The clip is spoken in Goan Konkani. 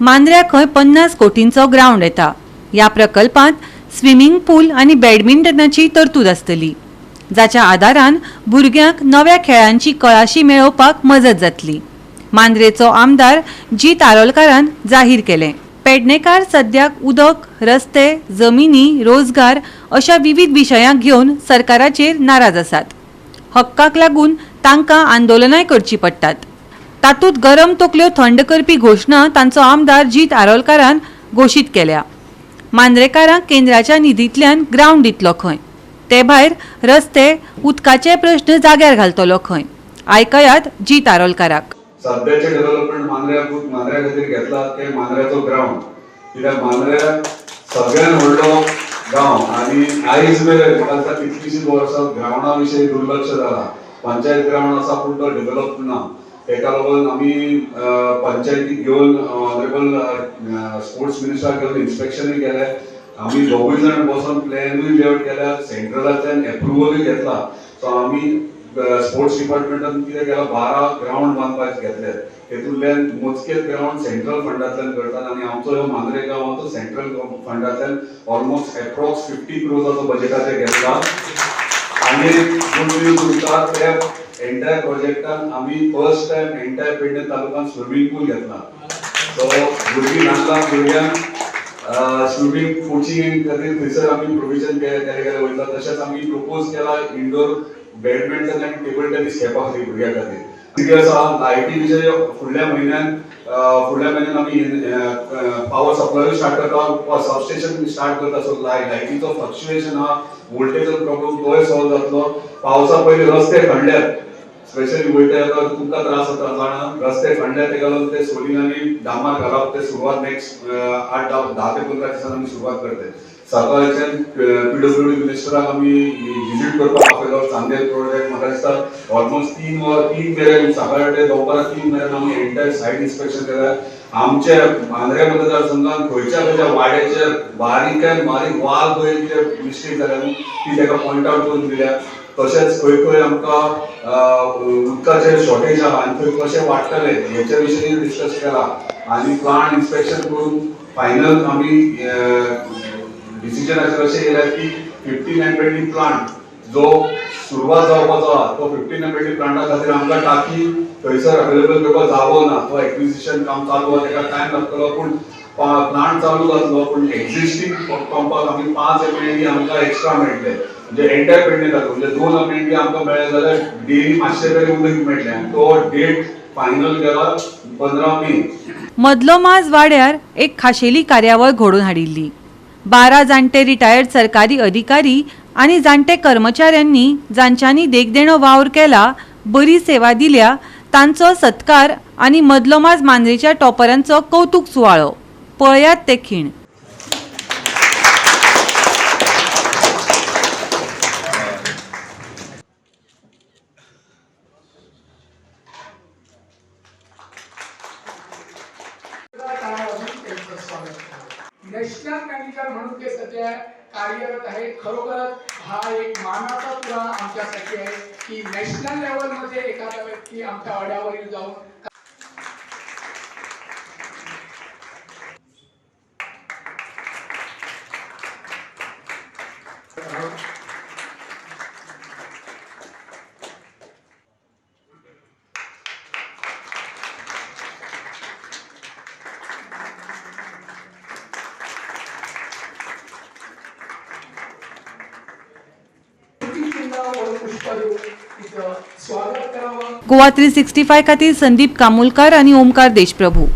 मांद्र्या खंय 50 कोटींचो ग्रावंड येता. ह्या प्रकल्पांत स्विमींग पूल आनी बॅडमिंटनाची तरतूद आसतली, जाच्या आदारान भुरग्यांक नव्या खेळांची कळाशी मेळोवपाक मजत जातली. मांद्रेचो आमदार जीत आरोलकारान जाहीर केलें. पेडणेकार सद्याक उदक, रस्ते, जमिनी, रोजगार अशा विविध विशयांक घेवन सरकाराचेर नाराज आसात. हक्काक लागून तांकां आंदोलनाय करची पडटात. तातूंत गरम तकल्यो थंड करपी घोशणा तांचो आमदार जीत आरोलकारान घोशीत केल्या. मांद्रेकारांक केंद्राच्या निधींतल्यान ग्रावंड दितलो खंय, ते भायर रस्ते, उदकाचे प्रश्न जाग्यार घालतलो खंय. आयकयात जीत आरोलकाराक. सद्याचे डेव्हलपमेंट मांद्र्या मांद्र्या खातीर घेतला ते मांद्र्याचो ग्रावंड, कित्याक मांद्र्या सगळ्यात व्हडलो गांव आनी आयज मेरेन म्हाका दिसता कितलींशींच वर्सां ग्रावंडा विशयी दुर्लक्ष जाला. पंचायत ग्रावंड आसा पूण तो डेव्हलप ना. तेका लागून आमी पंचायतीक घेवन ऑनरेबल स्पोर्ट्स मिनिस्टराक घेवन इन्स्पेक्शनूय केलें. आमी दोगूय जाण बसोन प्लॅनूय लेआउट केल्या, सेंट्रलांतल्यान एप्रुवलूय घेतला. सो आमी स्पोर्ट्स डिपार्टमेंटान कितें केलां, 12 ग्रावंड बांदपाक घेतले. तेतूंतल्यान मोजकेच ग्रावंड सेंट्रल फंडांतल्यान करतात आनी आमचो ह्यो मांद्रे गांव आहा तो सेंट्रल फंडांतल्यान ऑलमोस्ट एप्रॉक्स 50 क्रोजाचो बजेटाचेर घेतला. आनी गुड न्यूज तुमकां, त्या एंटायर प्रोजेक्टान आमी फर्स्ट टायम एंटायर पेडणे तालुक्यान स्विमींग पूल घेतला. सो भुरगीं, ल्हान ल्हान भुरग्यांक स्विमींग कोचिंग खातीर थंयसर आमी प्रोविजन केले गेले वयता. तशेंच आमी प्रपोज केला इंडोर बॅडमिंटन आनी टेबल टेनीस खेळपा खातीर भुरग्यां खातीर. कितें आसा, लायटी विशय फुडल्या म्हयन्यान आमी पावर सप्लाय स्टार्ट करता, सबस्टेशन स्टार्ट करता. सो लायटीचो फ्लक्च्युएशन आहा, वोल्टेजचो प्रॉब्लम तोय सॉल्व जातलो. पावसा पयलीं रस्ते खणल्यात, स्पेशली वयता येता तुमकां त्रास जाता जाणा, रस्ते खणल्यात तेका लागून ते सोलींग आनी डांबर घालप ते सुरवात नेक्स्ट 8-10 ते 15 दिसांनी आमी सुरवात करतले. सकाळच्यान पीडब्ल्यूडी मिनिस्टराक आमी विजीट करपाक आपयलो. चांदेल प्रोजेक्ट म्हाका दिसता ऑलमोस्ट 3 मेरेन, सकाळ ते दनपारां 3 मेरेन आमी एंटायर सायट इन्स्पेक्शन केल्या. आमच्या मांद्रे मतदारसंघात खंयच्या खंयच्या वाड्याचेर बारीक बारीक वाल खंय कितें मिस्टेक जाल्या न्हू ती तेका पॉयंट आवट करून दिल्या. तशेंच खंय खंय आमकां उदकाचेर शॉर्टेज आहा आनी थंय कशें वाडटलें हेच्या विशयी डिस्कस केला. आनी प्लांट इन्स्पेक्शन करून फायनल आमी डिसिजनाचेर अशें येयला की 15 MLD plant जो सुरवात जावपाचो आहा तो 15 MLD प्लांटा खातीर आमकां टाकी थंयसर अवेलेबल करपाक जावो ना. तो एक्विजिशन काम चालू आहा, तेका टायम लागतलो पूण प्लांट चालू जातलो. पूण एक्झिस्टींग पंपाक आमी 5 MLD आमकां एक्स्ट्रा मेळटले, म्हणजे एंटायर पेडणे तालुको म्हणजे 2 MLD आमकां मेळ्ळे जाल्यार डेली 500 तरी उदक मेळटलें. तो डेट फायनल केला 15 मे. मदलो माज वाड्यार एक खाशेली कार्यावळ घडोवन हाडिल्ली. 12 जाणटे रिटायर्ड सरकारी अधिकारी आनी जाणटे कर्मचाऱ्यांनी जांच्यांनी देखदेणो वावर केला, बरी सेवा दिल्या तांचो सत्कार आनी मदलो माज मांद्रेच्या टॉपरांचो कौतुक सुवाळो. पळयात ते खीण. नॅशनल मॅनेजर म्हणून ते सध्या कार्यरत आहे. खरोखरच हा एक मानाचा तुरा आमच्यासाठी आहे की नॅशनल लेवलमध्ये एखादा व्यक्ती आमच्या वाड्यावरील जाऊन गोवा 365 खातीर संदीप कामुलकार आनी ओमकार देशप्रभू.